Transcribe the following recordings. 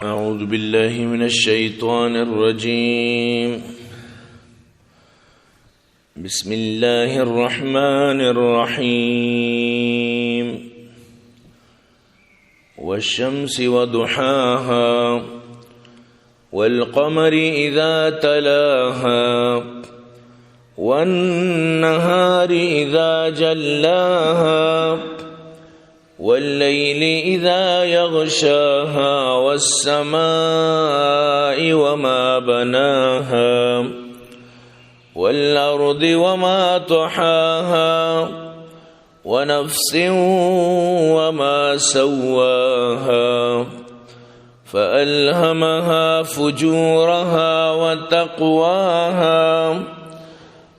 أعوذ بالله من الشيطان الرجيم. بسم الله الرحمن الرحيم. والشمس وضحاها، والقمر إذا تلاها، والنهار إذا جلاها، والليل إذا يغشاها، والسماء وما بناها، والأرض وما طحاها، ونفس وما سواها، فألهمها فجورها وتقواها،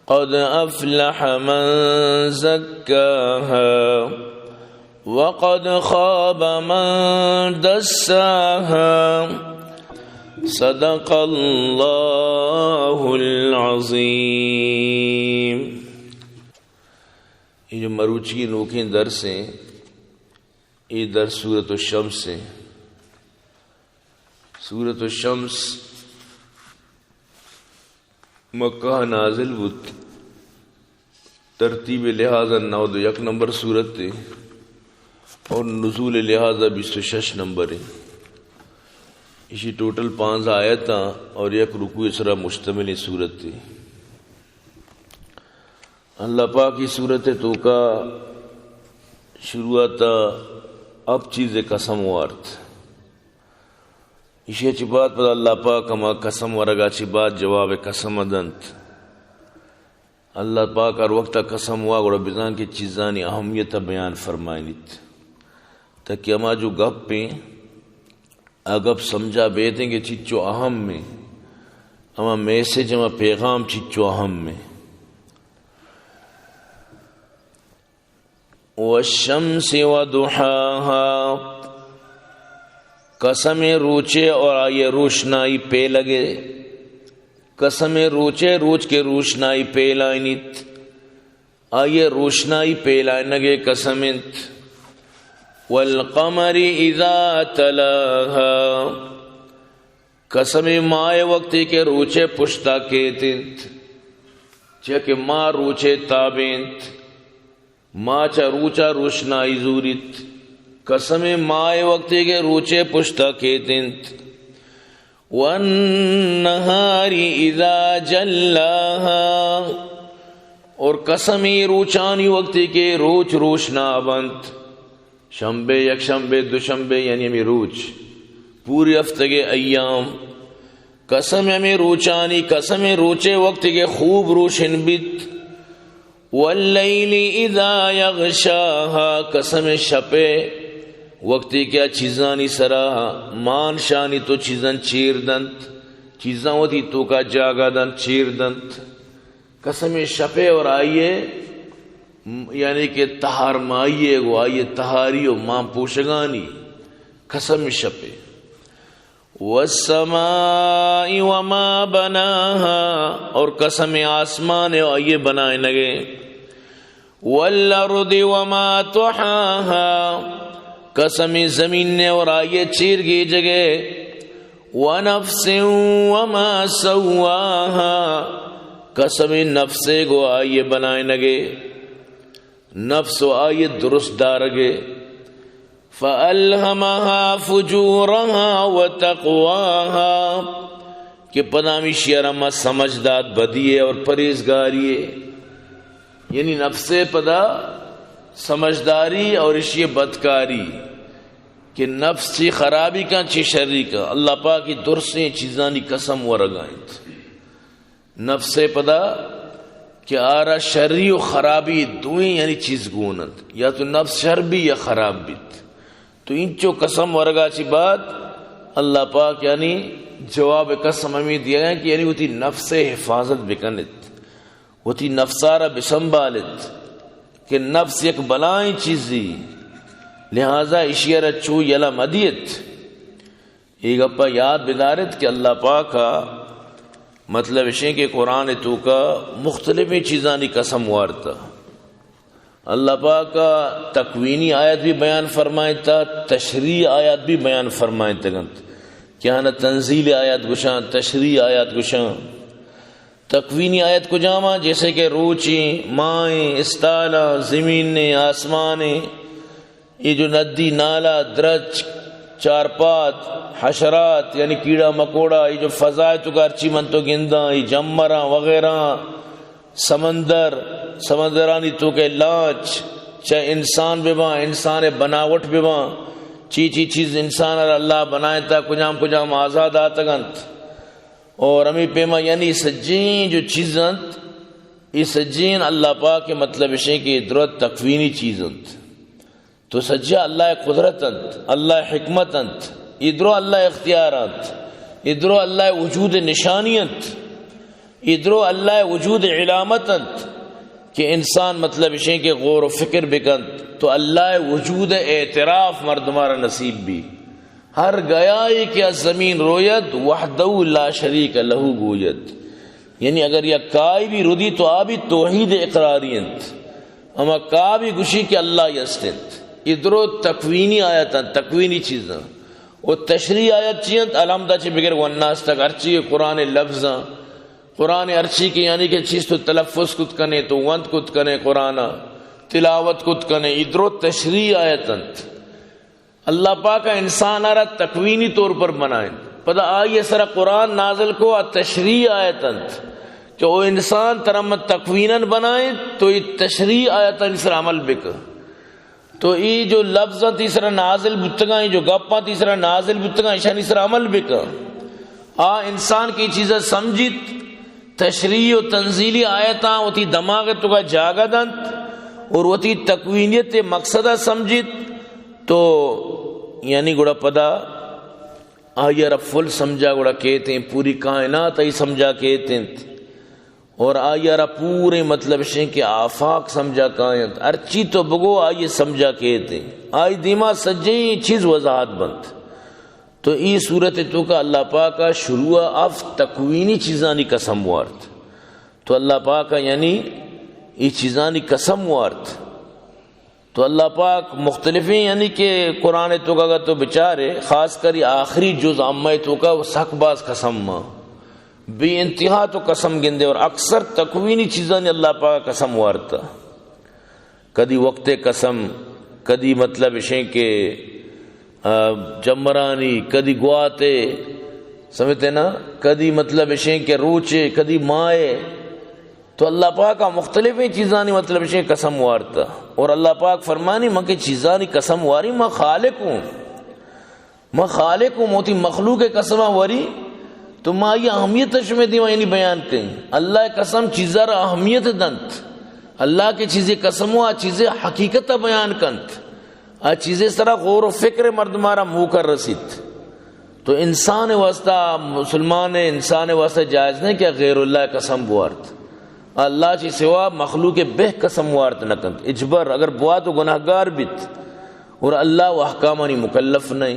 قد أفلح من زكاها، وقد خاب من دساها. صدق الله العظيم. اے جو مروچی نوکیں درس ایں، اے درس سورۃ الشمس ایں۔ سورۃ الشمس مکہ نازل بوت، ترتیب لحاظ نود و یک نمبر سورت ایں اور نزول لحاظ بیست و شش نمبر ایں۔ ایشی ٹوٹل پانزدہ آیت ایں اور یک رکوع سرا مشتمل سورت ایں۔ اللہ پاک ای سورت توکا شروعات اپ چیز قسم وارت۔ ایشی چی بعد پدا اللہ پاک ہما قسم ورگا چی بعد جواب قسم دنت۔ اللہ پاک ہر وقت قسم وا گڑا بزان کہ چیزانی اہمیت بیان فرمائنیت، تاکہ ہما جو گپ ایں، آ گپ سمجھا بیتیں کہ چچو اہم ایں، ہما میسج، ہما پیغام چچو اہم ایں۔ والشمس وضحاها، قسم روچے اور آئی روشنائی پیلگے۔ قسم روچے، روچ کے روشنائی پیلائنیت، آئی روشنائی پیلائنگے قسم انت۔ والقمر اذا تلاها، قسم ماہ وقتی کہ روچے پشتا کیت انت، چیا کہ ماہ روچے تابع انت۔ ماہ چہ روچا روشنائی زوریت۔ قسم ماہ وقتی کہ روچے پشتا کیت انت۔ والنهار اذا جلاها، اور قسم روچانی وقتی کہ روچ روشنا بنت۔ شنبے، یک شنبے، دوشنبے، یعنی ہمے روچ، پوری ہفتگے ایام۔ قسم ہمے روچانی، قسم روچے وقتی کہ خوب روشن بیت۔ واللیل اذا یغشاها، قسم شپے وقتی کہ آ چیزانی سرا مان شانی تو چیزاں چیر دنت، چیزاں وتی توکا جاگہ دنت، چیر دنت۔ قسم شپے اور آئیے، یعنی کہ تہار مائیے گو آئیے تہاری و مان پوشگانی قسم شپے۔ والسماء وما بناها، اور قسم آسمان و آئیے بنائنگے۔ والارض وما طحاها، قسم زمین نے اور آئیے چیر گیجگے۔ ونفس وما سواها، قسم نفسے گو آئیے بنائنگے، نفس و آئیے درست دارگے۔ فألهمها فجورها وتقواها، کہ پدا ہمیشی ءَ را ما سمجھ دات بدی ءَ اور پرہیزگاری ءَ۔ یعنی نفس ءَ پدا سمجھداری اور اشی ءَ بدکاری، کہ نفس چی خرابی کن، چی شری کن۔ اللہ پاک ای درسیں چیزانی قسم ورگا انت۔ نفس ءَ پدا کہ آرا شری و خرابی دوئیں یعنی چیز گون انت، یا تو نفس شر بی یا خراب بیت۔ تو انچو قسم ورگا چی بعد اللہ پاک یعنی جواب قسم ہمیں دیا ہے کہ یعنی وتی نفس ءَ حفاظت بکنت، وتی نفسارا بسنبھالت کہ نفس یک بلائیں چیزی، لہذا اشی ءَ را چو یلہ مدیت۔ اے گپا یاد بدارت کہ اللہ پاک ءَ مطلب اشیں کہ قرآن توکا مختلفیں چیزانی قسم وارتا۔ اللہ پاک ءَ تکوینی آیت بھی بیان فرمائتا، تشریح آیت بھی بیان فرمائتگنت۔ کہ آنا تنزیل آیات گشاں، تشریح آیات گشاں۔ تکوینی آیت کجام آں؟ جیسے کہ روچیں، ماہیں، استالاں، زمینیں، آسمانیں، یہ جو ندی، نالا، درچک، چارپات، حشرات، یعنی کیڑا مکوڑا، یہ جو فضا ءِ توکا ہرچی من تو گنداں، یہ جمراں وغیرہ، سمندر، سمندرانی توکا لانچ، چہ انسان بباں، انسان ءِ بناوٹ بباں، چی چی چیز انسان ءَ را اللہ بنائینتا، کجام کجام آزاد آتگ انت۔ اور ہمے پیما یعنی سجیں جو چیز انت، یہ سجیں اللہ پاک ءِ، مطلب اشیں کہ درو تکوینی چیز انت۔ تو سجا اللہ ءِ قدرت انت، اللہ ءِ حکمت انت، یہ درو اللہ ءِ اختیار انت، یہ درو اللہ ءِ وجود ءِ نشانی انت، یہ درو اللہ ءِ وجود ءِ علامت انت کہ انسان، مطلب اشیں کہ غور و فکر بکنت تو اللہ ءِ وجود ءِ اعتراف مردمارا نصیب بی۔ ہر گیائے کہ از زمین روید، وحدہ لا شریک لہ گوید۔ یعنی اگر یک کائی بھی ردی تو آ بھی توحید اقراری انت۔ اما کا بھی گشی کہ اللہ ہی است انت۔ یہ درو تکوینی آیت انت، تکوینی چیز انت۔ و تشریح آیت چی انت؟ الحمدہ چی بگر والناس تک ہرچی قرآن ءِ لفظ انت۔ قرآن ءِ ہرچی کہ یعنی کہ چیز تو تلفظ کت کنے، تو وند کت کنے قرآن ءَ، تلاوت کت کنے، یہ درو تشریح آیت انت۔ اللہ پاک ءَ انسان ءَ را تکوینی طور پر بنائینت۔ پدا آئی ءِ سرا قرآن نازل کو، آ تشریح آیت انت کہ او انسان، ترا من تکویناً بنائینت، تو یہ تشریح آیتانی سرا عمل بکن۔ تو ای جو لفظاں تئی سرا نازل بوتگاں، ای جو گپاں تئی سرا نازل بوتگاں، ایشانی سرا عمل بکن۔ آ انسان کہ ای چیزاں سمجھیت، تشریح و تنزیلی آیتاں وتی دماغ ءِ توکا جاگہ دنت اور وتی تکوینیت ءِ مقصد ءَ سمجھیت، تو یعنی گڑا پدا آئی ءَ را فل سمجھا گڑا کیت انت، پوری کائنات آئی سمجھا کیت انت۔ اور آئی ءَ را پورے، مطلب اشیں کہ آفاق سمجھا کاینت، ہرچی تو بگو آئی ءَ سمجھا کیت انت۔ آئی دیما سجیں چیز وضاحت بنت۔ تو ای سورت ءِ توکا اللہ پاک ءَ شروع ءَ ہفت تکوینی چیزانی قسم وارت۔ تو اللہ پاک ءَ یعنی ای چیزانی قسم وارت۔ تو اللہ پاک مختلفیں، یعنی کہ قرآن ءِ توکا اگر تو بچارے، خاص کر یہ آخری جز عمہ ءِ توکا، وہ سک باز قسم ماں، بے انتہا تو قسم گندے، اور اکثر تکوینی چیزانی اللہ پاک قسم وارتا۔ کدی وقت قسم، کدی مطلب اشیں کہ، آ، جمرانی، کدی گواتے، سمجھتے نا، کدی مطلب اشیں کہ روچے، کدی مائے۔ تو اللہ پاک ءَ مختلفیں چیزانی، مطلب اشیں، قسم وارتا۔ اور اللہ پاک فرمانی، من کہ چیزانی قسم واری، من خالق ہوں۔ من خالق ہوں، من وتی مخلوق ءِ قسم وری، تو ما آئی اہمیت شمے دیما یعنی بیان کئیں۔ اللہ ءِ قسم چیزا را اہمیت دنت۔ اللہ کہ چیزے قسم و آ چیزے حقیقت بیان کنت۔ آ چیزے سرا غور و فکر مردمارا موکر رسیت۔ تو انسان واسطہ، مسلمان انسان واسطہ جائز نہیں کہ غیر اللہ قسم بوارت۔ اللہ چی سوا مخلوق بہ قسم وارت نہ کنت۔ اجبر اگر بوا تو گناہگار بیت۔ اور اللہ و احکامانی مکلف نہیں۔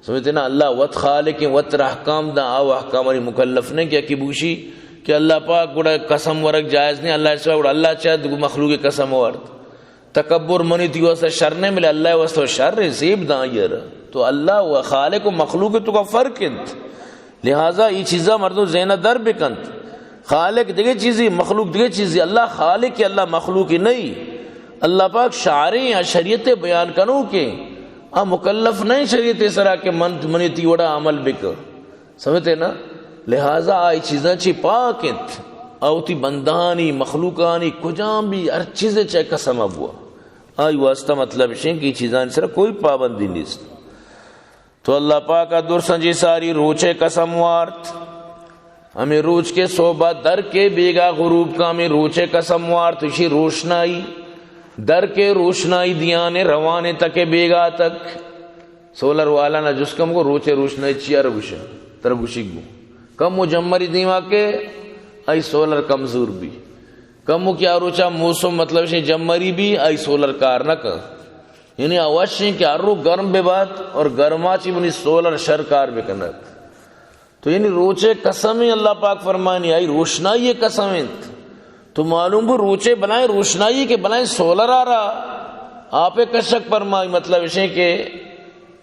سمجھتے نا؟ اللہ وت خالق ہیں، وت را احکام دا، آ و احکامانی مکلف نہیں کہ یکی بوشی کہ اللہ پاک گڑا قسم ورگ جائز نہیں، اللہ سوا گڑا اللہ چاہ مخلوق قسم وارت۔ تکبر منی تی واسطہ شر نہیں ملے، اللہ واسطہ شر ہے، زیب داں یار۔ تو اللہ و خالق و مخلوق توکا فرق انت۔ لہذا ای چیزا مردم ذہن در بکنت۔ خالق دگہ چیزی، مخلوق دگہ چیزی۔ اللہ خالق ہے، اللہ مخلوق نہیں۔ اللہ پاک شارع ہیں، شریعت بیان کنوک ہیں۔ آ مکلف نہیں شریعت سرا کہ من، منی تی وڑا عمل بکن۔ سمجھتے نا؟ لہذا آئی چیزاں چی پاک انت۔ آ وتی بندہانی، مخلوقانی، کجام بھی ہر چیز چہ قسم ابوا۔ آئی واسطہ مطلب شیں کہ چیزانی سرا کوئی پابندی نیست۔ تو اللہ پاک ءَ درساں چی ساری روچے قسم وارت۔ ہمیں روچ کے صحبہ در کے بیگا غروب کا، ہمیں روچے قسم وارت، اشی روشنائی در کے، روشنائی دیانے روانے تک بیگا تک۔ سولر والا نہ جس کم کو روچے روشنائی چیا رو گوشے، تر گوشی گو۔ کم و جمری دیما کے آئی سولر کمزور بھی۔ کم و کیا روچا موسم مطلب شے جمری بھی آئی سولر کار نہ کن۔ یعنی اوشیں کہ ہر رو گرم بہ بات اور گرما چی منی سولر شر کار بکنت۔ تو یعنی روچے قسم اللہ پاک فرمانی، آئی روشنائی قسم انت۔ تو معلوم بو روچے بلائیں روشنائی کہ بلائیں سولر آ رہا، آپ کشک فرمائی، مطلب اشیں کہ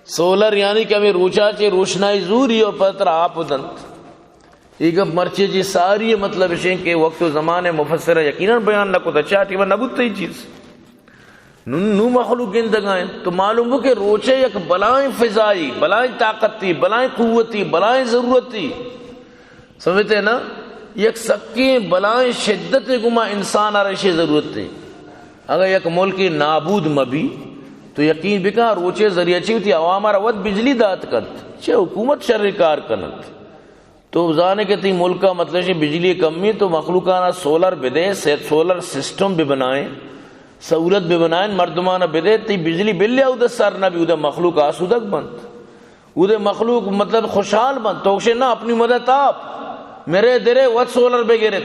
سولر یعنی کہ ہمیں روچا چے روشنائی زوری اور پتر آپ دنت۔ یہ گپ مرچی جی ساری مطلب شیں کہ وقت و زمان مفسر یقیناً بیان نہ کتا، چا ٹیمہ نہ بوتا یہ چیز۔ نون نو مخلوق گندگائیں تو معلوم ہو کہ روچے یک بلائیں فضائی، بلائیں طاقتی، بلائیں قوتی، بلائیں ضرورتی۔ سمجھتے نا؟ یک سکیں بلائیں شدت گما انسان آ رشے ضرورت ہے۔ اگر یک ملک نابود مبی تو یقین بکا روچے ذریعہ چی ہوتی عوام آ وت بجلی دات کنت، چہ حکومت شر کار کنت۔ تو زانے کہ تی ملک کا مطلب شے بجلی کمی تو مخلوقانا سولر بدے، سے سولر سسٹم بہ بنائیں، سہولت بہ بنائیں، مردمانا بدے، تی بجلی بل یا اودے سر نہ بی، اودے مخلوق آسودگ بنت، اودے مخلوق مطلب خوشحال بنت۔ تو گشے نہ اپنی مدد آپ میرے درے وت سولر بگرت،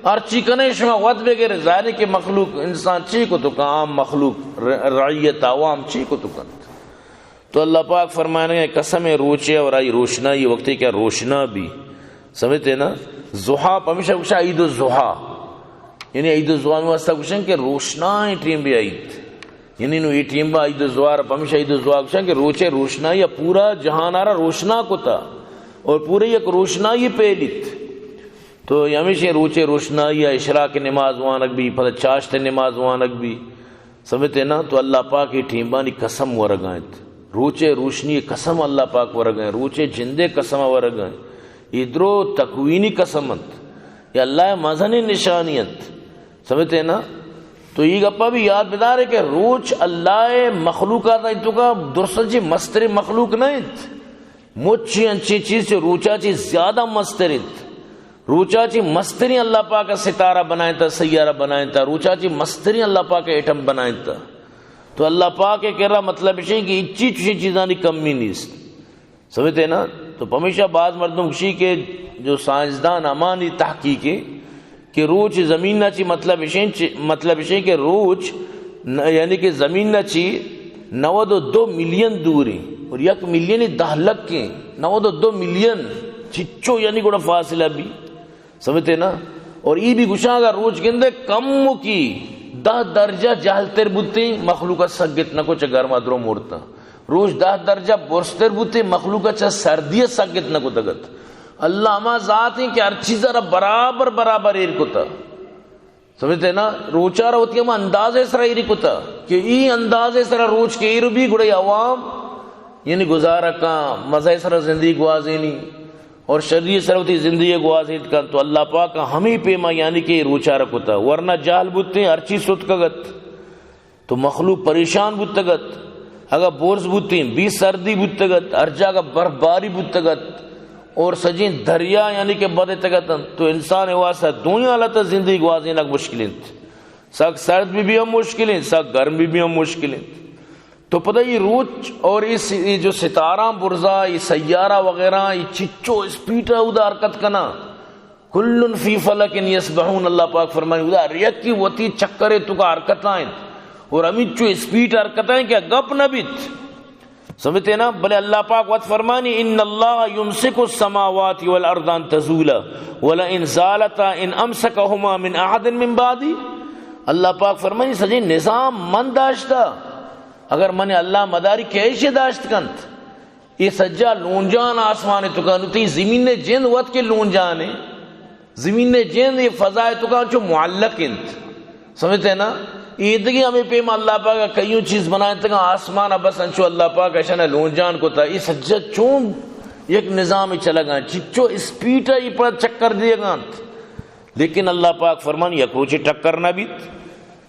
ہر چی کنے شما وت بگرت۔ ظاہر ہے کہ مخلوق انسان چی کو تو کن، عام مخلوق ر-، رعیت عوام چی کو تو کنت۔ تو اللہ پاک فرمانے قسم روچے اور آئی روشنائی وقتی کہ روشنا بی۔ سمجھتے نا؟ ضحیٰ پمیشا گوشا عید الضحیٰ۔ یعنی عید الضحیٰ میں واسطہ گوشن کہ روشنائیں ٹیم بی عید۔ یعنی نو یہ ٹیم با عید الضحیٰ را پمیشا عید الضحیٰ گوشن کہ روچے روشنائی پورا جہان آرا روشنا کتا اور پورے یک روشنائی پیلیت۔ تو ہمیشہ روچے روشنائی اشراق نماز وانگ بی، پدا چاشت نماز وانگ بی۔ سمجھتے نا؟ تو اللہ پاک یہ ٹیمبانی قسم ورگائنت، روچے روشنی قسم اللہ پاک ورگائیں، روچے جندے قسم ورگائیں۔ یہ درو تکوینی قسم انت، یہ اللہ مزنی نشانی انت۔ سمجھتے نا؟ تو یہ گپا بھی یاد بدارے کہ روچ اللہ مخلوقات انت، تو کا درست جی مستر مخلوق نہ انت۔ مچی انچیں چیز چہ روچا چی زیادہ مستر انت۔ روچا چی مستریں اللہ پاک ستارہ بنائینتا، سیارہ بنائینتا، روچا چی مستریں اللہ پاک ایٹم بنائینتا۔ تو اللہ پاک کرا مطلب اشیں کہ اچی چشیں چیزانی کمی نیست۔ سمجھتے نا؟ تو پمیشا بعض مردم گشی کہ جو سائنسدان ہمانی تحقیق ہے کہ روچ زمین نہ چی مطلب اشیں، چی مطلب اشیں کہ روچ ن-، یعنی کہ زمین نہ چی نود و دو ملین دور ہیں اور یک ملین دہ لکھ ہیں، نود و دو ملین چچو یعنی گڑا فاصلہ بھی۔ سمجھتے نا؟ اور ای بھی گشاں اگر روچ گندے کم کی دہ درجہ جہل تر بوتیں، مخلوق سگت نہ کو چہ گرما درو مورتا۔ روچ دہ درجہ برزتر بوتیں، مخلوق چہ سردی سگت نہ کتگت۔ اللہ ہما ذات ہیں کہ ہر چیز را برابر برابر ایر کتا۔ سمجھتے نا؟ روچا را وتی ہما اندازے سرا ایر کتا کہ ای اندازے سرا روچ کے ایر بھی گڑے عوام یعنی گزارہ کاں، مزہ سرا زندگی گوازینی اور شری سرا وتی زندگی گوازینت کن۔ تو اللہ پاک ہمیں پیما یعنی کہ روچا را کتا، ورنہ جہل بوتیں ہر چیز ستکگت۔ تو مخلوق پریشان بوتگت، اگا برز بوتیں، بی سردی بوتگت، ہر جاگہ برف باری بوتگت اور سجیں دریا یعنی کہ بدتگت انت، تو انسان واسطہ دوئیں حالت زندگی گوازینگ مشکل انت۔ سک سرد بھی بھی ہم مشکل انت، سک گرم بھی بھی ہم مشکل انت۔ تو پتہ یہ روچ اور اس، یہ جو ستارہ برزا، یہ سیارہ وغیرہ، یہ چچو اسپیڈ ہے ادا حرکت کنا۔ کل فی فلک یسبحون، اللہ پاک فرمانی، ادا ہر یکی وتی چکر تو کا حرکت آئیں اور ہمیں چو اسپیڈ حرکت آئیں کہ گپ نہ بیت۔ سمجھتے نا؟ بلے اللہ پاک وت فرمانی، ان اللہ یمسک السماوات والارض ان تزولا ولئن زالتا ان امسکہما من احد من بعدی۔ اللہ پاک فرمانی، سجیں نظام من داشتا، اگر من اللہ مداری کیشے داشت کنت؟ اے سجا لونجان آسمان تو کا، نو تی زمین نے جند وت کے لونجان ہے۔ زمین نے جند یہ فضا تو کا چو معلق انت۔ سمجھتے نا؟ اے دگی ہمیں پیم اللہ پاک کئیوں چیز بنائے تک آسمان بس انچو اللہ پاک اشان لونجان کو تا۔ اے سجا چون یک نظام چلگا، چچو اسپیڈ ہے یہ پر چکر دیے گا انت۔ لیکن اللہ پاک فرمان یک روچے ٹکر نہ بیت۔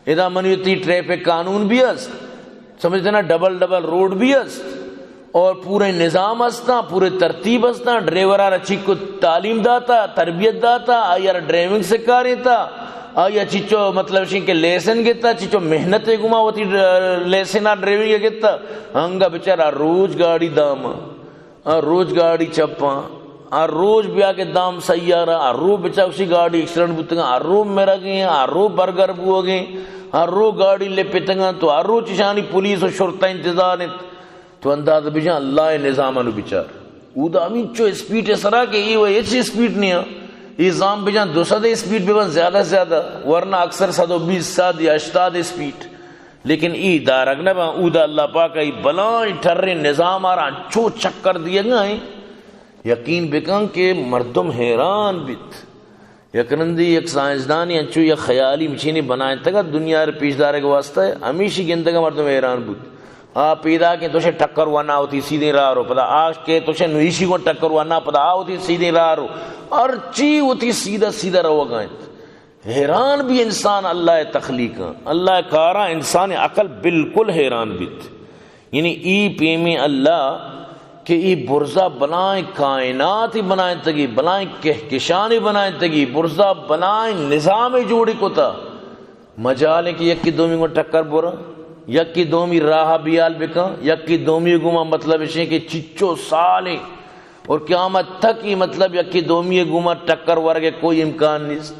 ادا منی وتی ٹریفک قانون بھی است، سمجھتے نا، ڈبل ڈبل روڈ بھی است اور پورے نظام ہستاں، پورے ترتیب ہستاں، ڈرائیور آرا چیک کو تعلیم داتا، تربیت داتا، آئی آرا ڈرائیونگ سکھارینتا، آئی چیچو مطلب شین کہ لیسن گتا، چیچو محنت گما وتی ڈر-، لیسن آ ڈرائیونگ گتا، انگا بیچارہ روچ گاڑی داما۔ آ روچ گاڑی چپاں، آ روچ بیا کہ دام سیارہ، آ رو بچا اسی گاڑی ایکسیڈنٹ بوتگاں، آ رو مرگیں، آ رو برگر بوگیں، آ رو گاڑی لپتگاں، تو آ روچ اشانی پولیس و شرطہ انتظار انت۔ تو انداز بجان اللہ نظام انو بچار۔ اودا ہمینچو اسپیڈ سرا کہ ای و ہچ اسپیڈ نہیں ہے۔ ای زام بجان دو سد اسپیڈ ببن زیادہ زیادہ، ورنہ اکثر صد و بیس، صد یا ہشتاد اسپیڈ۔ لیکن ای دارگ نہ باں، اودا اللہ پاک ای بلائیں ٹریں نظام آرا انچو چکر دیگا ہیں، یقین بکن کہ مردم حیران بیت۔ یک رندی یک سائنسدانی انچو یک خیالی مچینی بنائینتگا دنیا ء پیش دارگ واسطہ، ہمیشی گندگا مردم حیران بوت۔ آ پیداکیں، تو شے ٹکر ونا ہوتی سیدھیں راہ رو، پدا آ کہ تو شے نویشی کو ٹکر ونا، پدا آ ہوتی سیدھیں راہ رو، ہر چی ہوتی سیدھا سیدھا روگا انت۔ حیران بھی انسان اللہ ء تخلیقاں، اللہ ء کاراں انسان ء عقل بالکل حیران بیت۔ یعنی ای پیمیں اللہ کہ ای برزا بلائیں کائناتی بنائینتگی، بلائیں کہکشانی بنائینتگی، برزا بلائیں نظام جوڑی کتا، مجال ہے کہ یکی دومی گوں ٹکر برا، یکی دومی راہ بیال بکن، یکی دومی گوما مطلب اشیں کہ چچو سالیں اور قیامت تک ای مطلب یکی دومی گوما ٹکر ورگے کوئی امکان نیست۔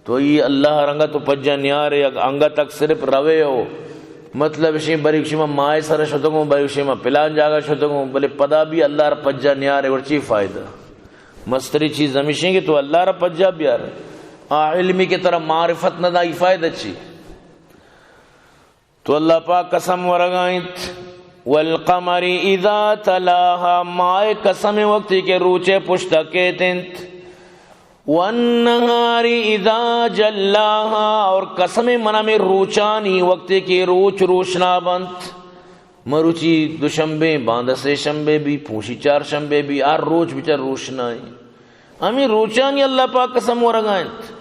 تو ای اللہ رنگا تو پجا نیارے، اگ-، انگت اک صرف روے ہو۔ مطلب اشیں بری شما مائے سر شتگوں، بری شما پلان جاگہ شتگوں، بلے پدا بھی اللہ را پجا نیارے، اور چی فائدہ؟ مستری چیز ہمیشیں کہ تو اللہ را پجا بیار۔ آ علمی کہ ترا معرفت نہ دا، ای فائدہ چی؟ تو اللہ پاک قسم ورگا انت، والقمر اذا تلاها، مائے قسم وقتی کہ روچے پشتا کیت انت، والنهار اذا جلاها، اور قسم من ہمیں روچانی وقتی کہ روچ روشنا بنت، مروچی دوشنبے، باندہ سے شنبے بھی، پونشی چار شنبے بھی، ہر روچ بچار روشنائیں۔ ہمیں روچانی اللہ پاک قسم ورگا انت۔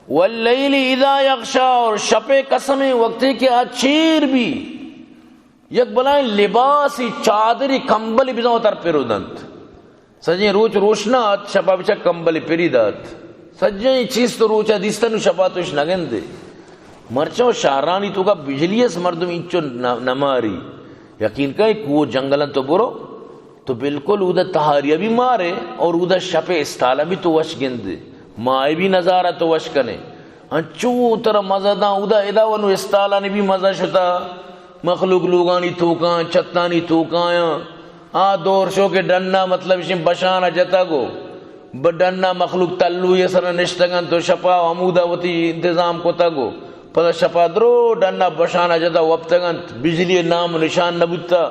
واللیل اذا یغشی، اور شپے قسم وقتی کہ آ چیر بھی، یک بلائیں لباسی، چادری، کمبلی بزاں وتر پرو دنت۔ سجیں روچ روشنا ات، شپا بچا کمبلی پری دات۔ سجیں چیز تو روچا دیستا، نو شپا توش نگندے۔ مرچاں شہرانی توکا بجلی اس، مردم انچو نہ-، نماری۔ یقین کن کوہ جنگلن تو برو، تو بالکل اودا تہاریا بھی مارے اور اودا شپ استالا بھی تو وش گندے، ماہ بھی نظارہ تو وش کنے۔ انچو ترا مزہ داں، اودا ادا ونو استالانی بھی مزہ شتا، مخلوق لوگانی توکاں، چھتانی توکایاں۔ آ دور شو کہ ڈنا مطلب اشیں بشانا جتگو، ب-، ڈنا مخلوق تلوی سر نشتگن تو شپا ہمودا وتی انتظام کتگو۔ پدا شپا درو ڈنا بشانا جتا وپتگنت، بجلی نام و نشان نبوتا۔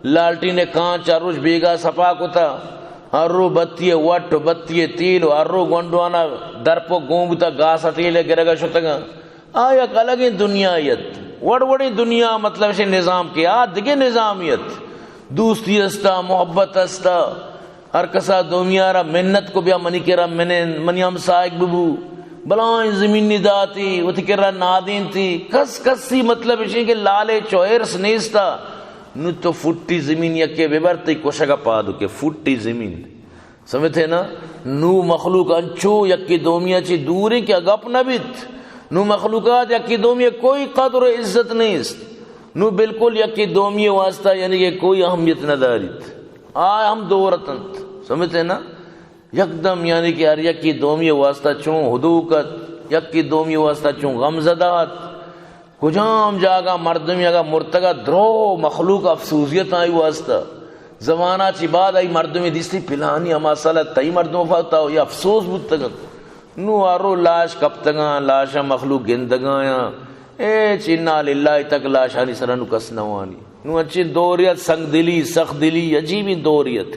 لالٹین ء کانچ ہر روچ بیگاہ سپا کتا، ہر رو بتی ء وٹ و بتی ء تیل و ہر رو گونڈوانا درپ و گون بوتا، گاس ء تیل ء گرگ ء شتگاں۔ آ یک الگیں دنیایے ات، وڑ وڑیں دنیا، مطلب اشیں نظام کہ آ دگہ نظامی ات۔ دوستی استا، محبت استا، ہر کسا دومیارا منت کو، بیا منی کرا منند، منی ہمسائگ ببو، بلائیں زمینی داتی، وتی کرا نادینتی، کس کسی مطلب اشیں کہ لالچ و حرص نیستا۔ نو تو فٹی زمین یکے ببر، تئی کشگ ء پاد کے فٹی زمین۔ سمجھتے نا؟ نو مخلوق انچو یکی دومی ء چی دوریں کہ گپ نہ بیت۔ نو مخلوقات یکی دومی ء کوئی قدر و عزت نیست۔ نو بالکل یکی دومی ء واسطہ یعنی کہ کوئی اہمیت نہ داریت۔ آ ہم دور اتنت۔ سمجھتے نا؟ یکدم یعنی کہ ہر یکی دومی ء واسطہ چون ہدوک ات، یکی دومی ء واسطہ چون غمزدہ ات۔ کجام جاگہ مردمی اگا مرتگا درو مخلوق افسوزیت آئی واسطہ۔ زمانہ چی بعد آئی مردمی دیستی پلانی ہما سال تئی مردم وفات، تا یہ افسوس بوتگن۔ نو ہر رو لاش کپتگاں، لاشاں مخلوق گندگایاں۔ اے چی انا للہ تک لاشانی سرا نو کس نوانی۔ نو اچی دوریت، سنگ دلی، سخت دلی، عجیبی دوریت۔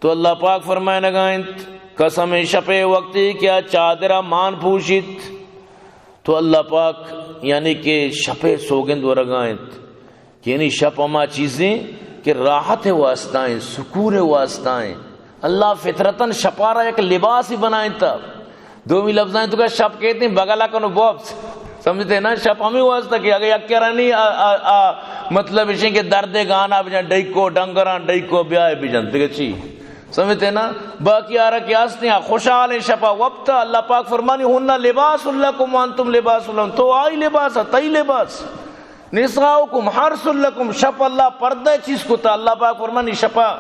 تو اللہ پاک فرمائنگا انت، قسم شپے وقتی کہ آ چادرا مان پوشیت۔ تو اللہ پاک یعنی کہ شپے سوگند ورگا انت کہ یعنی شپ ہما چیزیں کہ راحت واسطہ ہیں، سکون واسطہ ہیں۔ اللہ فطرتاً شپارا یک لباسی بنائنتا۔ دومی لفظاں تو کہ شپ کہتے ہیں بگلا کنو بوبس۔ سمجھتے ہیں نا؟ شپ ہمیں واسطہ کہ اگر یک کرا نہیں، آ، آ، آ، مطلب اشیں کہ درد گانا بجن، ڈیکو ڈنگران، ڈیکو بیائے بجن، دیگه چی؟ سمجھتے نا؟ باقی آرا کہ ہستیں، آ خوشحال ہیں شپا وپتا۔ اللہ پاک فرمانی، "ہن لباس لکم وانتم لباس لہن"، تو آئی لباس، تئی لباس۔ "نساؤکم حرث لکم"، شپ اللہ پردہ چیز کتا۔ اللہ پاک فرمانی، شپا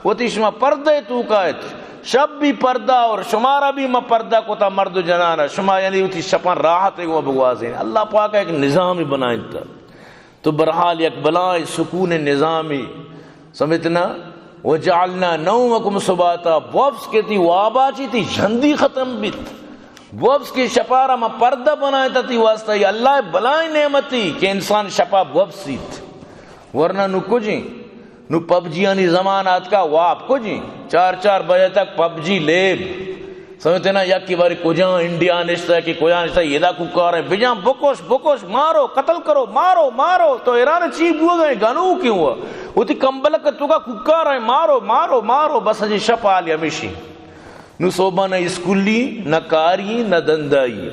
وتی شما پردہ تو کایت۔ شپ بھی پردہ اور شمارا بھی ما پردہ کتا، مرد و جنانا۔ شما یعنی وتی شپاں راحت گو بگوازین۔ اللہ پاک ایک نظامی بنائیں تا۔ تو برحال یک بلائیں سکون نظامی، سمجھتے نا؟ "وجعلنا نومکم سباتا"، بوفس کہ تی وابا چی تی جھندی ختم بیت۔ بوبس کہ شپارا ما پردہ بنائیں تا تئی واسطہ، یہ اللہ بلائیں نعمتی کہ انسان شپا بوبسیت۔ ورنہ نو کجیں، نو پب جیانی زمان آتکا واب کجیں، چار چار بجے تک پب جی لیب۔ سمجھتے نا، یکی باری کجا انڈیا نشتا کہ کجا نشتا، یہ دا کوکار ہے، بجان بکش، بکش، مارو، قتل کرو، مارو، مارو۔ تو ایران چی بو گئے، گنو کیوں ہوا؟ وہ تی کمبلک تو کا کوکار ہے، مارو، مارو، مارو۔ بس جی شپ حالی ہمیشی۔ نو صوبہ نہ اسکولی، نہ کاری، نہ دندائی۔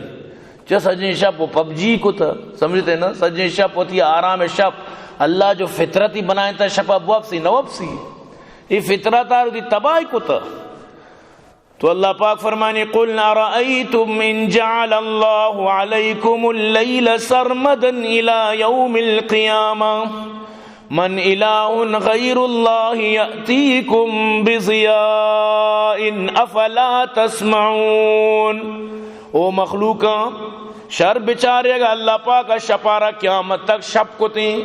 چہ سجیں شپ و پب جی کتا، سمجھتے نا؟ سجیں شپ ہوتی آرام شپ۔ اللہ جو فطرتی بنائیں تا شپا بوپسی، نہ وپسی۔ یہ فطرت آر دی تباہی کتا۔ تو اللہ پاک فرمانی، قل ارأیتم ان جعل اللہ علیکم اللیل سرمدا الی یوم القیامہ من الہ غیر اللہ یأتیکم بضیاء افلا تسمعون۔ او مخلوقاں، شر بچارے اگا اللہ پاک شپارا قیامت تک شپ کتیں،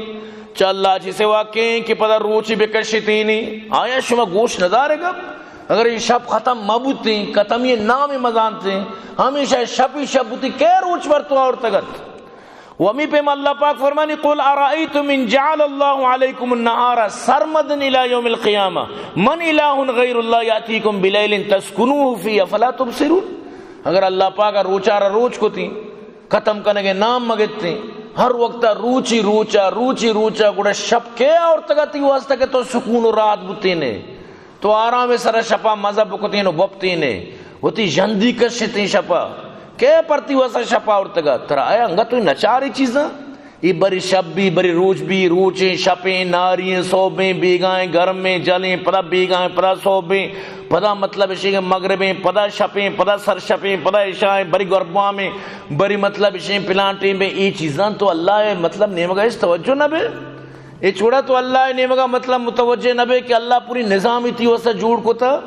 چہ اللہ چی سوا کیں کہ پدا روچی بکشتینی، آیا شما گوش ندارے گپ؟ اگر یہ شپ ختم مبوتیں، ختم یہ نام مزانتیں، ہمیشہ شپ ہی شپ بوتی، کئے روچ بر تو آورتگت؟ و ہمیں پیم اللہ پاک فرمانی، قل ارأیتم ان جعل اللہ علیکم النہار سرمدا الی یوم القیامہ من الہ غیر اللہ یأتیکم بلیل تسکنون فیہ افلا تبصرون۔ اگر اللہ پاک روچا را روچ کتیں، ختم کنگے نام مگتیں، ہر وقتا روچی روچا، روچی روچا، گڑا شپ کئے آورتگا تئی واسطہ کہ تو سکون و راحت بوتینے؟ تو آرام سرا شپا مزہ بکتین و بپتینے، وتی ژندی کشتیں شپا۔ کئے پر تئی واسطہ شپا آورتگا؟ ترا آیا انگا تو نچاری چیزاں؟ ای بری شپ بی، بری روچ بی، روچیں، شپیں، ناریں، صوبیں، بیگاہیں، گرمیں، جلیں، پدا بیگاہیں، پدا صوبیں، پدا مطلب اشیں کہ مغربیں، پدا شپیں، پدا سر شپیں، پدا عشاءیں، بری گربامیں، بری مطلب اشیں پلانٹیں بے۔ ای چیزاں تو اللہ مطلب نیمگا اس توجہ نہ بے۔ اے چوڑا تو اللہ ء نیمگا مطلب متوجہ نہ بے کہ اللہ پوری نظامی تئی واسطہ جوڑ کتا۔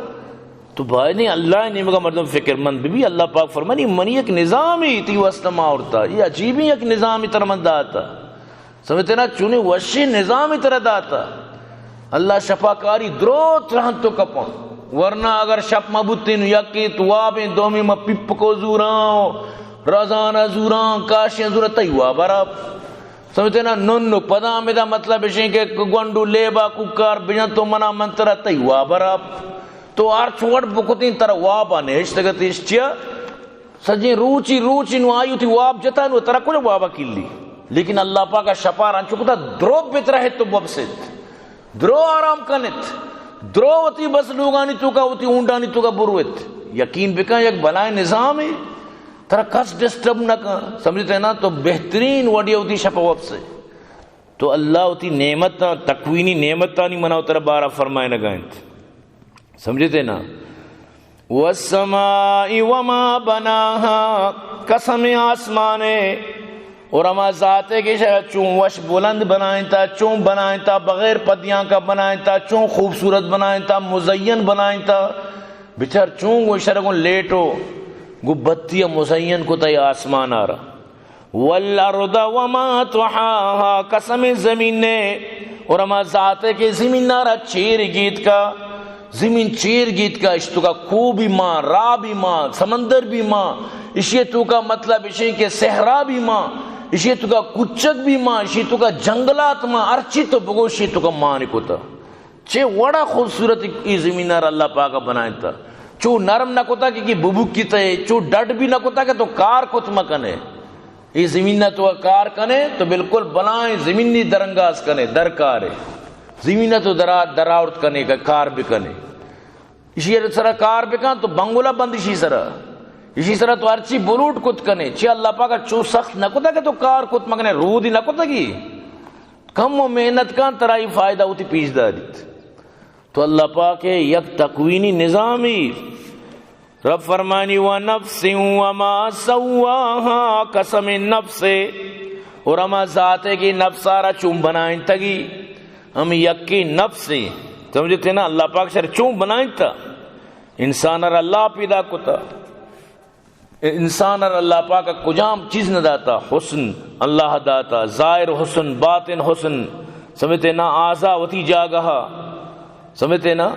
تو باید نہیں اللہ ء نیمگا مردم فکر مند بی۔ اللہ پاک فرمانی، منی یک نظامی تئی واسطہ ما آورتا، یہ عجیبی یک نظامی تر من داتا۔ سمجھتے نا، چونی وشی نظامی تر داتا۔ اللہ شپا کاری دروت رہن تو کپاں، ورنہ اگر شپ ما بوتین یکی تو وابیں، دومی ما پپکو زوراں، رزانہ زوراں، کاشیاں زوراں، تئی وابا رب۔ سمجھتے نا؟ نن و پدا ہمدا مطلب اشیں کہ گونڈو لیبا کوکار بجن تو منا منترا تئی وابا رب۔ تو ہر چوڑ بکتیں ترا وابا نہشتگت اش چیا؟ سجیں روچی روچی نو آئی وتی واب جتا نو ترا کجا وابا کلی؟ لیکن اللہ پاکا شپار انچو کتا درو بترہت تو ببست۔ درو آرام کنت۔ درو وتی بس لوگانی توکا وتی اونڈانی توکا بروت۔ یقین بکن یک بلائیں نظامے۔ ترا کس ڈسٹرب نہ کن، سمجھتے نا؟ تو بہترین وڈی وتی شپ وپسے۔ تو اللہ وتی نعمتاں، تکوینی نعمتانی منا و ترا بارا فرمائنگا انت۔ سمجھتے نا؟ والسماء وما بناها، قسم آسمانے اور ہما ذاتے کہ شہ چون وش بلند بنائنتا، چون بنائنتا، بغیر پدیاں کا بنائنتا، چون خوبصورت بنائنتا، مزین بنائنتا۔ بچار چون گو شرگون لیٹو گو بتی مزین کو تئی آسمان آرا۔ والارض وما طحاها، قسم زمین نے اور ہما ذات ہے کہ زمین نارا چیر گیت کا، زمین چیر گیت کا، اش تو کا کو بھی ماں، را بھی ماں، سمندر بھی ماں، اشی تو کا مطلب اشی کہ صحرا بھی ماں، اشی تو کا کچک بھی ماں، اشی تو کا جنگلات ماں، ہرچی تو بگوشی تو کا مان کتا۔ چے وڑا خوبصورت ای زمین ء اللہ پاک ء بنائینتا۔ چو نرم نہ کتا کہ، کہ ببوکی تے، چو ڈڈ بھی نہ کتا کہ تو کار کت مکنے۔ ای زمین ء تو کار کنے تو بالکل بلائیں زمینی درنگاز کنے، درکارے۔ زمین ء تو درا-، دراورت کنے کہ کار بکنے۔ اشی سرا کار بکن تو بنگلہ بند اشی سرا۔ اشی سرا تو ہرچی بلوٹ کت کنے۔ چے اللہ پاک ء چو سخت نہ کتا کہ تو کار کت مکنے، رودی نہ کتگی۔ کم و محنت کن، ترا ای فائدہ ہوتی پیش داریت۔ تو اللہ پاک ء یک تکوینی نظامی۔ رب فرمانی، ونفس وما سواها، قسم نفس ء، اور ہما ذات ء کہ نفس آرا چون بنائنتگی، ہم یکی نفس ء۔ سمجھتے نا؟ اللہ پاک شر چون بنائنتا؟ انسان ء را اللہ پیدا کتا۔ انسان ء را اللہ پاک ء کجام چیز نہ داتا؟ حسن اللہ داتا، ظاہر حسن، باطن حسن، سمجھتے نا؟ اعضا وتی جاگہ، سمجھتے نا؟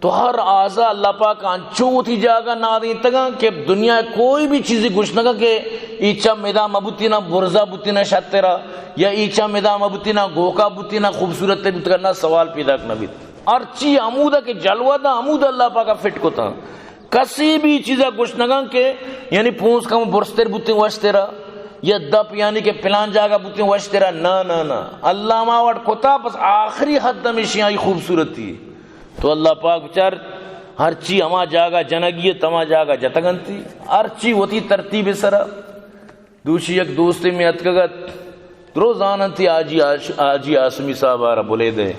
تو ہر آزا اللہ پاک انچو وتی جاگہ نادینتگاں کہ دنیا کوئی بھی چیزی گوشنگا کہ ای چم ادا مبوتینا برزا بوتینا شترا، یا ای چم ادا مبوتینا گوکا بوتینا خوبصورت بوتگا، نہ، سوال پیدا نہ بیت۔ ہرچی ہمودا کہ جلوہ دا ہمودا اللہ پاکا فٹ کتا۔ کسی بھی چیزا گوشنگاں کہ یعنی پونس کم برستر بوتیں وشترا، یا دپ یعنی کہ پلان جاگہ بوتیں وشترا، نہ، نہ، نہ۔ اللہ ما وٹ کتا، بس آخری حد ہمیشی آئی خوبصورتی۔ تو اللہ پاک بچار، ہرچی ہما جاگہ جنگی ات، ہما جاگہ جتگ انتی، ہرچی وتی ترتیب سرا۔ دوشی یک دوستے میں اتکگ ات، درو زاننتی حاجی آش-، حاجی آسمی صاحب آرا بلیدے۔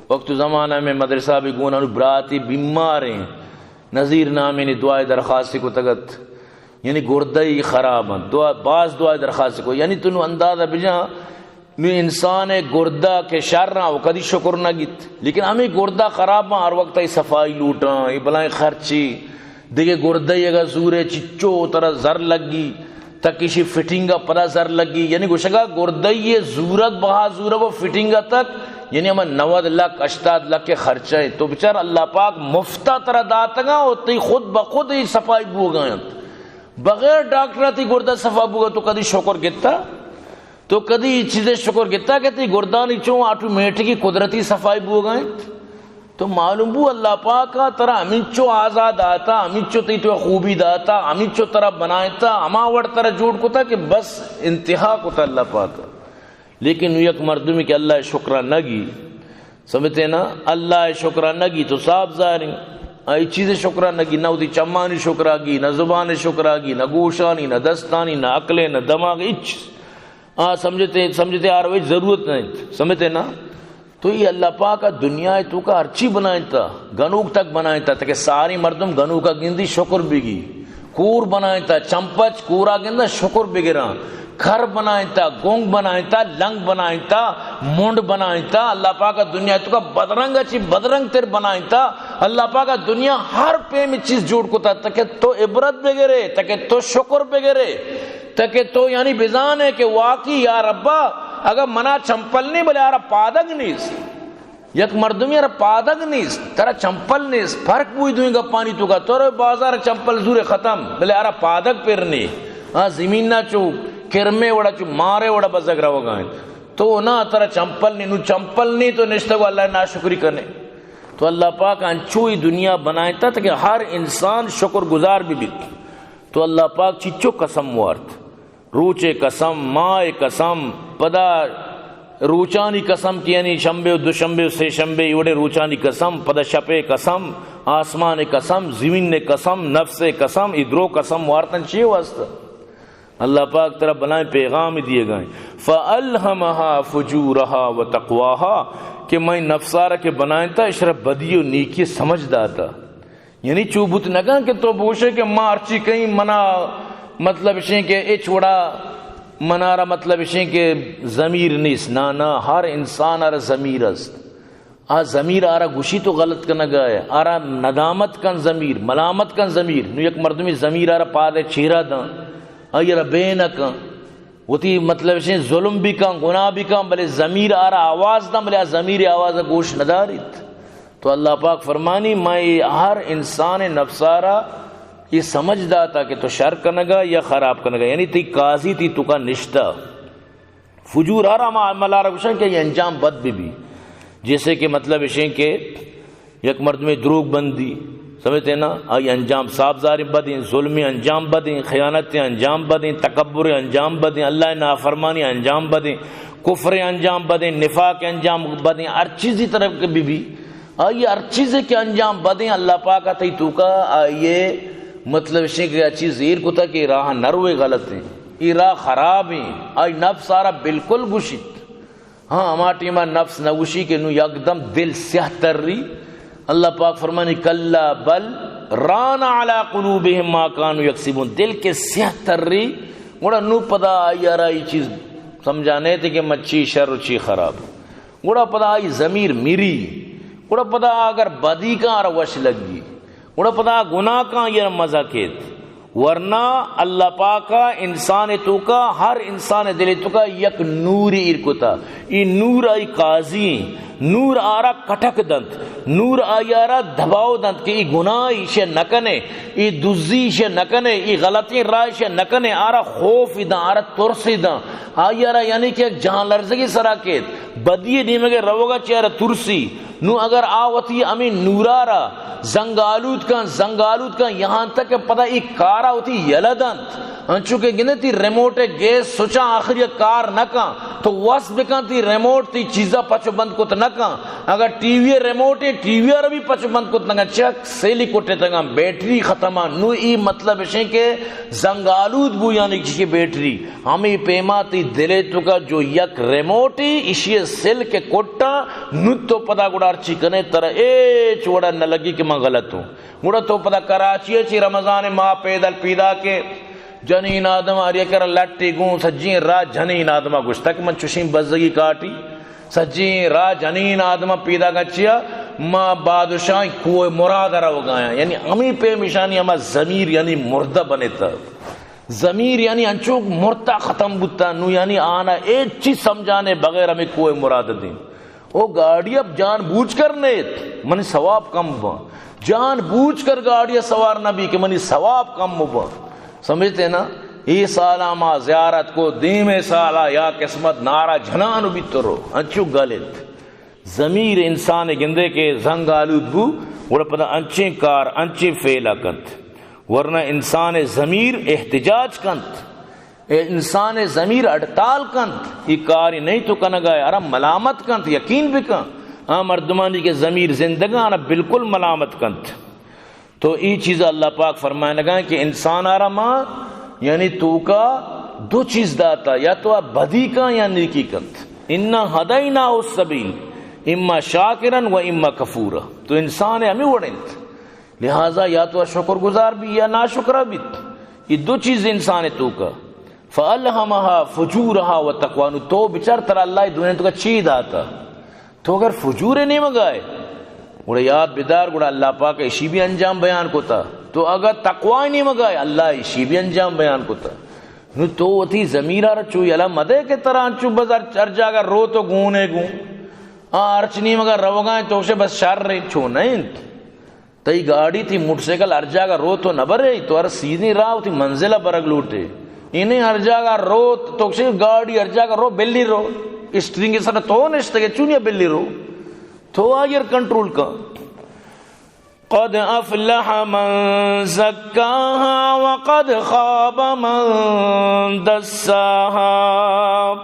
وقت زمانہ میں مدرسہ بھی گون انو براتی بیمار ہیں، نذیر نامے نے دعائے درخواست کتگ ات، یعنی گردہ ہی خراب ہیں، دعا، باز دعائے درخواست کو، یعنی تنو اندازہ بجا نو انسان ء گردہ کہ شر آں، و کدی شکر نہ گیت، لیکن ہمیں گردہ خراب آں، ہر وقت ای صفائی لوٹاں، ای بلائیں خرچی، دگہ گردہ ای اگا زورے چچو ترا زر لگی، تک اشی فٹنگ پدا زر لگی، یعنی گوشگا گردہ ای زورت بہا زورگ و فٹنگ تک، یعنی ہمیں نود لکھ، ہشتاد لکھ خرچہ ہے۔ تو بچار اللہ پاک مفتا ترا داتگا و تی خود بخود ای صفائی بوگا انت۔ بغیر ڈاکٹر تی گردہ صفا بوگا تو کدی شکر گتا؟ تو کدی چیزے شکر گتا کہ تی گردانی چون آٹومیٹکی قدرتی صفائی بوگا انت؟ تو معلوم بو اللہ پاکا ترا ہمینچو آزاد آتا، ہمینچو تی تو خوبی داتا، ہمینچو ترا بنائتا، ہما وڑ ترا جوڑ کتا کہ بس انتہا کتا اللہ پاکا۔ لیکن یک مردمی کہ اللہ شکرا نگی، سمجھتے نا، اللہ شکرا نگی تو صاف ظاہر ہیں، آئی چیز شکرا نگی، نہ وتی چمانی شکرا گی، نہ زبان شکرا گی، نہ گوشانی، نہ دستانی، نہ عقلے، نہ دماغ، ہچ۔ آ، سمجھتے، سمجھتے آ روش ضرورت نہیں، سمجھتے نا؟ تو یہ اللہ پاک دنیا توکا ہرچی بنائنتا، گنوک تک بنائنتا، تاکہ ساری مردم گنوکا گندی شکر بگی۔ کور بنائنتا، چمپچ کورا گندا شکر بگراں۔ کر بنائنتا، گنگ بنائنتا، لنگ بنائنتا، منڈ بنائنتا۔ اللہ پاک دنیا توکا بدرنگ چی بدرنگ تر بنائنتا۔ اللہ پاک دنیا ہر پیم چیز جوڑ کتا، تاکہ تو عبرت بگرے، تاکہ تو شکر بگرے۔ تاکہ تو یعنی بزانے کہ واقعی یا ربا، اگر منا چمپل نہیں بلے آرا پادگ نیست۔ یک مردمی آرا پادگ نیست، ترا چمپل نیست، فرق بوئی دوئیں گپانی توکا۔ تو رو بازار چمپل زور ختم، بلے آرا پادگ پر نہیں۔ ہاں، زمین نا چو کرمے وڑا، چو مارے وڑا بزگ روگا ہیں۔ تو نا ترا چمپل نہیں، نو چمپل نہیں تو نشتگو اللہ ناشکری کنے۔ تو اللہ پاک انچو ای دنیا بنائتا تاکہ ہر انسان شکر گزار بھی بیت۔ تو اللہ پاک چچو قسم وارت۔ روچے قسم، ماہ قسم، پدا روچانی قسم کہ یعنی شنبے و دوشنبے و سے شنبے، ای وڑے روچانی قسم، پدا شپے قسم، آسمان قسم، زمین قسم، نفس قسم، ای درو قسم وارتن چی واسطہ؟ اللہ پاک ترا بلائیں پیغام دیے گئے، فَأَلْهَمَهَا فُجُورَهَا وَتَقْوَاهَا، کہ میں نفسارا کہ بنائیں تا اشرا بدی و نیکی سمجھ داتا۔ یعنی چو بوت نہ کن کہ تو بوشے کہ ما ہرچی کہیں منا، مطلب اشیں کہ اچ وڑا منارا، مطلب اشیں کہ ضمیر نیست۔ نا، نا، ہر انسان آرا ضمیر است۔ آ ضمیر آرا گوشی تو غلط کنگا ہے، آرا ندامت کن ضمیر، ملامت کن ضمیر۔ نو یک مردمی ضمیر آرا پاد چیرا داں، آئی آرا بے نہ کن۔ وتی مطلب اشیں ظلم بھی کن، گناہ بھی کن، بلے ضمیر آرا آواز داں، بلے آ ضمیر آواز گوش نداریت۔ تو اللہ پاک فرمانی، میں ہر انسان نفسارا یہ سمجھ داتا کہ تو شر کنگا یا خراب کنگا، یعنی تی قاضی تی توکا نشتا۔ فجور ہر ہما عملارا گوشن کہ یہ انجام بد بھی بھی، جیسے کہ مطلب اشیں کہ یک مردمے دروگ بندی، سمجھتے نا؟ آئی انجام صاف ظاہر بدیں، ظلم انجام بدیں، خیانت انجام بدیں، تکبر انجام بدیں، اللہ نافرمانی انجام بدیں، کفر انجام بدیں، نفاق انجام بدیں، ہر چیزی طرف کے بی بی۔ آئی ہر چیزے کہ انجام بدیں، اللہ پاک تی توکا آئیے مطلب شے کہ آ چیز زیر کتا کہ راہ نروے غلط ہیں، یہ راہ خراب ہیں، آئی نفس آرا بالکل گوشیت۔ ہاں، ہما ٹیما نفس نہ گوشی کہ نو یکدم دل سیاہ تری۔ اللہ پاک فرمانی، کلا بل ران علی قلوبہم ما کانوا یکسبون۔ دل کہ سیاہ تری، گڑا نو پدا آئی آرا ای چیز سمجھانے تھے کہ من چی شر و چی خراب۔ گڑا پدا آئی ضمیر میری۔ گڑا پدا اگر بدی کاں آرا وش لگی۔ گڑا پدا گناہ کاں یہ مزہ کیت۔ ورنہ اللہ پاکا انسان توکا، ہر انسان دل توکا یک نوری ایر کتا۔ ای نور آئی قاضی ایں۔ نور آرا کٹک دنت، نور آئی آرا دباؤ دنت کہ ای گناہ ایشے نہ کنے، ای دزی ایشے نہ کنے، ای غلطیں راہ ایشے نہ کنے، آرا خوف داں، آرا ترس داں، آئی آرا یعنی کہ یک جہان لرزگی سرا کیت، بدی نیمگے روگا چہ آرا ترسی۔ نوں اگر آ وتی ہمے نورا را زنگ آلود کن، زنگ آلود کن، یہاں تک کہ پدا ای کارا وتی یلہ دنت۔ انچو کہ گندے تی ریموٹ ء گیس سوچاں آخری ء کار نہ کن، تو وس بکن تی ریموٹ تی چیزا پچ و بند کت نہ کن۔ اگر ٹی وی ء ریموٹ ء ٹی وی ء را بھی پچ و بند کت نہ کن، چک سیلی کٹتگاں، بیٹری ختم آں۔ نوں ای مطلب اشیں کہ زنگ آلود بو یعنی کہ بیٹری۔ ہمے پیما تی دل ء توکا جو یک ریموٹے، اشی ء سلک کٹاں، نوں تو پدا گڑا ہرچی کنے ترا ہچ وڑا نہ لگی کہ من غلط ہوں۔ گڑا تو پدا کراچی ء چی رمضان ء ماہ پیدل پیداک ء جنین آدم آریا کرا لٹے گوں سجیں راہ جنین آدم ء گوشتگ من چوشیں بزگی کاٹی۔ سجیں راہ جنین آدم ء پیداک ء چیا ما بادشاہ کوہ مراد ء روگایاں۔ یعنی ہمیں پیمشانی ہما ضمیر یعنی مردہ بنتا۔ ضمیر یعنی انچو مرتا ختم بوتا، نو یعنی آنا ہچ چیز سمجھانے بغیر ہمیں کوہ مراد دیں۔ او گاڑی اب جان بوجھ کر نیت، منی ثواب کم باں۔ جان بوجھ کر گاڑی سوار نہ بی کہ منی ثواب کم باں۔ سمجھتے نا؟ ای سالا ما زیارت کو، دیمے سالا یا قسمت نارا جنان بیت رو، انچو گلت۔ ضمیر انسان گندے کہ زنگ آلود بو، گڑا پدا انچیں کار، انچیں فعل کنت۔ ورنہ انسان ضمیر احتجاج کنت۔ اے انسان ضمیر ہڑتال کنت، ای کاری نہیں تو کنگا ہے، ارا ملامت کنت، یقین بکن۔ آ مردمانی کہ ضمیر زندگان بالکل ملامت کنت۔ تو ای چیز اللہ پاک فرمائنگا کہ انسان آرا ما یعنی توکا دو چیز داتا، یا تو آ بدی کن یا نیکی کنت۔ انا ہدیناہ السبیل اما شاکرا و اما کفورا۔ تو انسان ہمیں وڑ انت۔ لہذا یا تو شکر گزار بی یا ناشکرہ بیت۔ یہ دو چیز انسان توکا۔ فالہمہا فجورہا و تقواہا۔ نو تو بچار ترا اللہ دوئیں توکا چی داتا؟ تو اگر فجور نیمگائے، گڑا یاد بدار، گڑا اللہ پاک اشی بھی انجام بیان کتا۔ تو اگر تقوی نیمگائے، اللہ اشی بھی انجام بیان کتا۔ نو تو وتی ضمیرا را چو یلا مدے کہ ترا انچو بس ہر، ہر جاگہ رو تو گونے گون۔ آ ہرچ نیمگا روگائیں تو گوشے بس شر انت، چو نہ انت۔ تئی گاڑی، تئی موٹر سائیکل ہر جاگہ رو تو نہ برے، تو ہر سیدھی راہ وتی منزل ء برگ لوٹے۔ انہیں ہر جاگہ رو تو گوشے گاڑی ہر جاگہ رو، بلی رو۔ اسٹرنگ سر تو نشتگے، چونیا بلی رو؟ تو آئیر کنٹرول کن۔ قد افلح من زکاها وقد خاب من دساها۔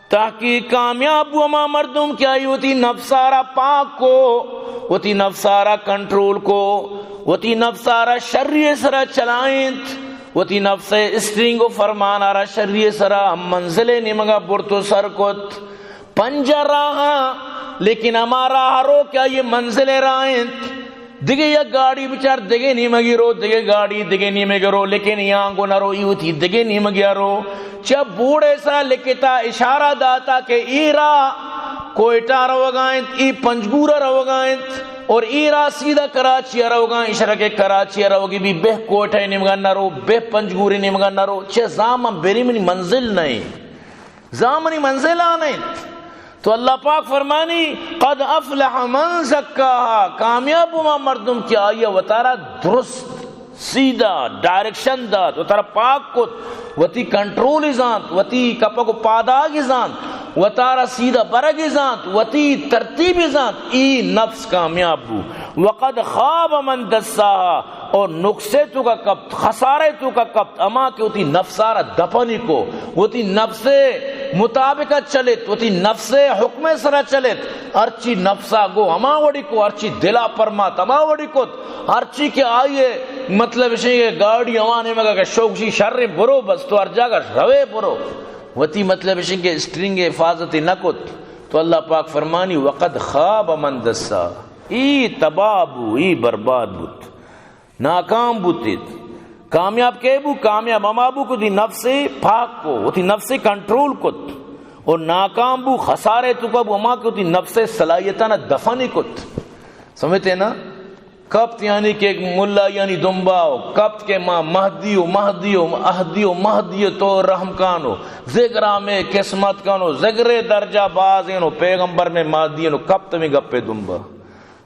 تحقیق کامیاب بو ہما مردم کہ آئی وتی نفسارا پاک کو، وتی نفسارا کنٹرول کو، وتی نفسارا شری سرا چلائینت، وتی نفس اسٹرنگ و فرمانارا شری سرا ہم منزل نیمگا برت و سر کت۔ پنجہ راہاں، لیکن ہما راہ رو کہ آئی منزل راہ انت۔ دگہ یک گاڑی بچار دگہ نیمگی رو، دگہ گاڑی دگہ نیمگی رو، لیکن یاں گو نہ رو، ای وتی دگہ نیمگی رو۔ چہ بورڈ سرا لکھتا، اشارہ داتا کہ ای راہ کوئٹہ روگا انت، ای پنجگور روگا انت، اور ای راہ سیدھا کراچی روگا انت، اشارہ کہ کراچی روگی بھی بہ کوئٹہ نیمگا نہ رو، بہ پنجگور نیمگا نہ رو، چہ زامن بری منی منزل نہیں۔ زامنی منزل آنت۔ تو اللہ پاک فرمانی، قد افلح من زکاها، کامیاب ہما مردم کہ آئی وتارا درست سیدھا ڈائریکشن دات، وتارا پاک کت، وتی کنٹرول زانت، وتی کپگ و پاداگ زانت، وتارا سیدھا برگ زانت، وتی ترتیب زانت، ای نفس کامیاب بو۔ وقد خاب من دساها، اور نقصے توکا کپت، خسارے توکا کپت، اما کہ وتی نفسارا دفنی کو، وتی نفس مطابق چلت، وتی نفس حکم سرا چلت، ہرچی نفسا گو ہما وڑی کو، ہرچی دلا پرمات ہما وڑی کت، ہرچی کہ آئیے مطلب اشیں کہ گاڑی ہوا نیمگا کہ شوق شی شر برو، بس تو ہر جاگہ روے برو، وتی مطلب اشیں کہ اسٹرنگ حفاظت نہ کت، تو اللہ پاک فرمانی، وقد خاب من دسا، ای تباہ بو، ای برباد بوت۔ ناکام بوتیت۔ کامیاب کے بو؟ کامیاب ہما بو کہ وتی نفس پاک کو، وتی نفس کنٹرول کت۔ اور ناکام بو، خسارے توکا بو ہما کہ وتی نفس صلاحیتانا دفن کت۔ سمجھتے نا؟ کپت یعنی کہ ملایانی دنبا و کپت کہ ما مہدی و مہدی و اہدی و مہدی تو رحم کانو، زگرا میں قسمت کانو، زگرے درجہ بازینو، پیغمبر میں مہدی نو، کپت میں گپے دنبا۔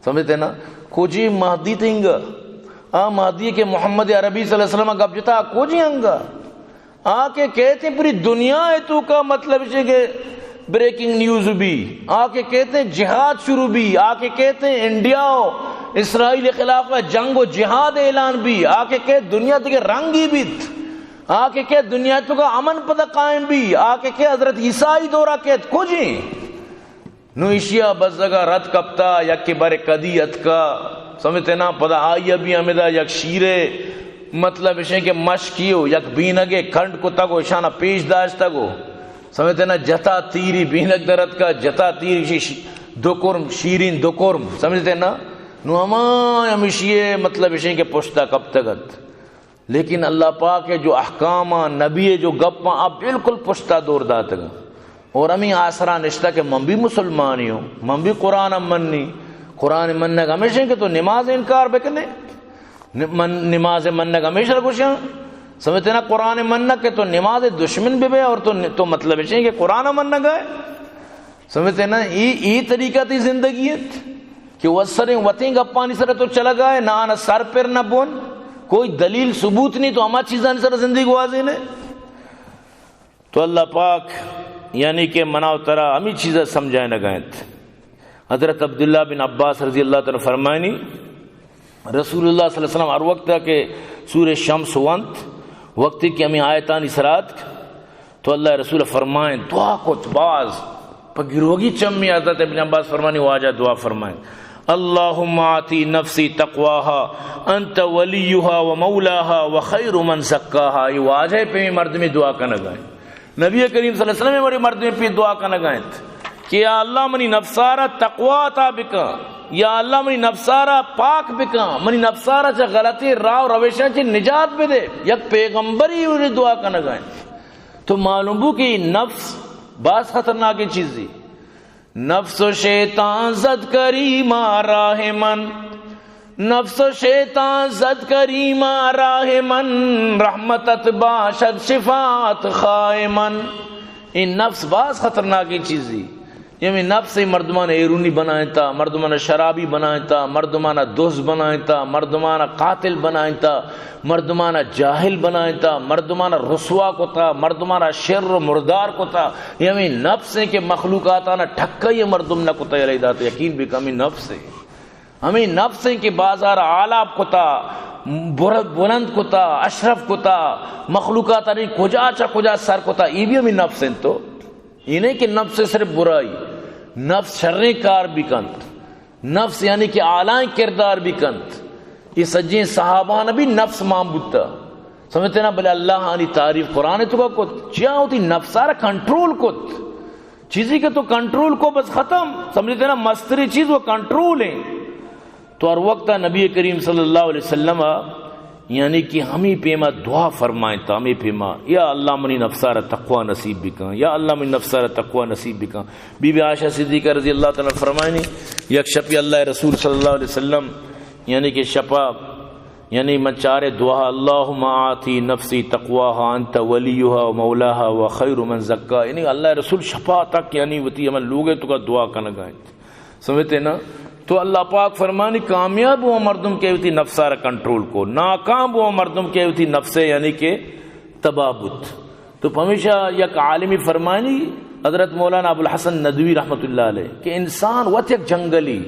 سمجھتے نا؟ کجی مہدی تنگا؟ آ مہدی کہ محمد عربی صلی اللہ علیہ وسلم گپ جتا، کجی انگا؟ آ کہ کہتے ہیں پوری دنیا ہے تو کا مطلب ہے کہ بریکنگ نیوز بھی، آ کہ کہتے ہیں جہاد شروع بھی، آ کہ کہتے ہیں انڈیا و اسرائیل خلاف جنگ و جہاد اعلان بھی، آ کہ کہتے دنیا دیگہ رنگی بیت، آ کہ کہتے دنیا تو کا امن پدا قائم بھی، آ کہ کہتے حضرت عیسیٰ ہی دورہ کہتے کجی۔ نو ایشیا بزگا رد کپتا، یک کہ بر کدی اتکا، سمجھتے نا، پدا آئی بھی ہمدا یک شیرے، مطلب اشیں کہ مشکیو، یک بینگے کھنڈ کتگو، اشانا پیش داشتگو، سمجھتے نا، جتا تیری بینگ در اتکا، جتا تیری شی-، شی-، دو کرم، شیرین دو کرم، سمجھتے نا، نو ہما ہمشیے، مطلب اشیں کہ پشتا کپتگت۔ لیکن اللہ پاک ء جو احکام آں، نبی ء جو گپ آں، آ بالکل پشتا دور داتگ۔ اور ہمیں آسرا نشتہ کہ من بھی مسلمانی ہوں، من بھی قرآن منی۔ قرآن منگ ہمیشہ کہ تو نماز انکار بکنے۔ ن-، من، نماز منگ ہمیشہ گوشاں۔ سمجھتے نا، قرآن منگ کہ تو نماز دشمن بے بے اور تو، تو مطلب ہے کہ قرآن منگ ہے۔ سمجھتے نا؟ ای، ای طریقہ تی زندگی ہے کہ وسریں وتیں گپانی سر تو چلگا ہے، نہ آنا سر پر نہ بون، کوئی دلیل ثبوت نہیں، تو ہما چیزانی سر زندگی گوازینے۔ تو اللہ پاک یعنی کہ منا و ترا ہمیں چیزیں سمجھائے نہ گئے۔ حضرت عبداللہ بن عباس رضی اللہ تعالی عنہ فرمائنی، رسول اللہ صلی اللہ علیہ وسلم ہر وقت کہ سورہ شمس وانت، وقتی کہ ہمیں آیتانی سرات، تو اللہ رسول فرمائیں، دعا کت باز۔ پہ گروگی چمی حضرت ابن عباس فرمانی، واجہ دعا فرمائیں، اللہم آتی نفسی تقواہا انت ولیہا و مولاہا و خیر من زکاہا۔ یہ واجہ پہ مردمی دعا کنگائیں۔ نبی کریم صلی اللہ علیہ وسلم بڑے مردمی پہ دعا کنگائیں کہ یا اللہ منی نفسارا تقوا عطا بکن، یا اللہ منی نفسارا پاک بکن، منی نفسارا چہ غلطی راہ و روشاں چہ نجات بدے۔ یک پیغمبری اوری دعا کنگائیں۔ تو معلوم بو کہ نفس باز خطرناکیں چیزی۔ نفس و شیطان زد کریما راہ من، نفس و شیطان زد کریما راہ من، رحمتت باشد شفاعت خواہ من۔ این نفس باز خطرناکیں چیزی۔ یعنی نفس ای مردمان ایرونی بنائنتا، مردمان شرابی بنائنتا، مردمان دز بنائنتا، مردمان قاتل بنائنتا، مردمان جاہل بنائنتا، مردمان رسوا کتا، مردمان شر و مردار کتا۔ یعنی نفس ای کہ مخلوقاتانا ٹھکا یہ مردم نہ کتا، یلی دات یقین بکن ہمیں نفس ای۔ ہمیں نفس ای کہ بازار آلاب کتا، بر-، بلند کتا، اشرف کتا، مخلوقاتانی کجا چا کجا سر کتا، یہ بھی ہمیں نفس ای۔ تو یہ نہیں کہ نفس صرف برائی، نفس شریں کار بھی کنت، نفس یعنی کہ اعلائیں کردار بھی کنت۔ یہ سجیں صحابان بھی نفس مان بوتا۔ سمجھتے نا؟ بلے اللہ آنی تعریف قرآن تو کا کت، چیا ہوتی نفسارا کنٹرول کت۔ چیزی کہ تو کنٹرول کو بس ختم۔ سمجھتے نا؟ مستری چیز وہ کنٹرول ہیں۔ تو ہر وقت نبی کریم صلی اللہ علیہ وسلم یعنی کہ ہمیں پیما دعا فرمائیں تا، ہمیں پیما، یا اللہ منی نفسارا تقوی نصیب بکن، یا اللہ منی نفسارا تقوی نصیب بکن۔ بی بی عائشہ صدیقہ رضی اللہ تعالی عنہا فرمائنی، یک شپی اللہ رسول صلی اللہ علیہ وسلم یعنی کہ شپا یعنی من چارے دعا، اللہم آتی نفسی تقواہا انت ولیہا و مولاہا و خیر من زکا، یعنی اللہ رسول شپا تک یعنی وتی ہمیں لوگے تو کا دعا کنگائیں۔ سمجھتے نا؟ تو اللہ پاک فرمانی، کامیاب ہوا مردم کہ وتی نفسارا کنٹرول کو، ناکام ہوا مردم کہ وتی نفسے یعنی کہ تباہ بوت۔ تو پمیشا یک عالمی فرمانی، حضرت مولانا ابو الحسن ندوی رحمت اللہ علیہ کہ انسان وت یک جنگلی،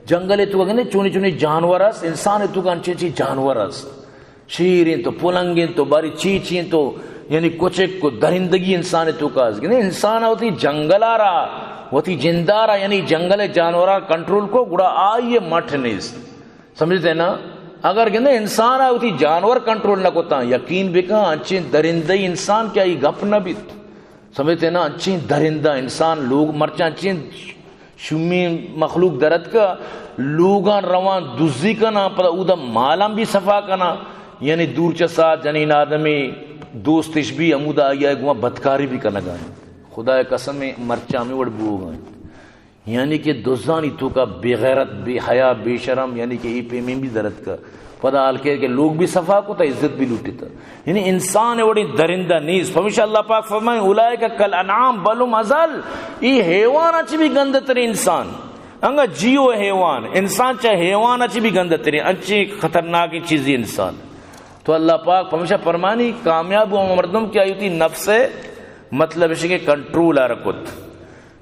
جنگل تو گندے چونی چونی جانور است، انسان تو انچے چی جانور است۔ شیر انت و پلنگ انت و باری چی چی انت و یعنی کچک و درندگی انسان تو کا است۔ یعنی انسان وتی جنگلا را، وتی جندا را، یعنی جنگل جانورا کنٹرول کو، گڑا آئی مٹ نیست۔ سمجھتے نا؟ اگر گندے انسان وتی جانور کنٹرول نہ کتا، یقین بکن انچیں درندہ انسان کہ آئی گپ نہ بیت۔ سمجھتے نا؟ انچیں درندہ انسان لوگ مرچاں انچیں شومیں مخلوق درتکا، لوگاں روان دزی کناں، پدا اودا مالاں بھی صفا کناں، یعنی دور چہ ساعت جنین آدمی دوستش بھی ہمودا آئی گوما بدکاری بھی کنگا انت۔ خدا قسم مرچاں ہمیں وڑ بوگا انت۔ یعنی کہ دزانی توکا بے غیرت، بے حیا، بے شرم، یعنی کہ اے پیمیں بھی درت کا۔ پدا حال کہ، کہ لوگ بھی صفا کو تا عزت بھی لوٹتا۔ یعنی انسان وڑیں درندہ نیست۔ پمیشا اللہ پاک فرمائیں، "اولئک کالانعام بل هم اضل۔" اے حیوان چی بھی گندتریں انسان۔ انگا جیو حیوان، انسان چا حیوان چی بھی گندتریں، انچیں خطرناکیں چیزی انسان۔ تو اللہ پاک پمیشا فرمانی، کامیاب ہوں مردم کہ آئی وتی نفس، مطلب اش کہ کنٹرول آ رکت۔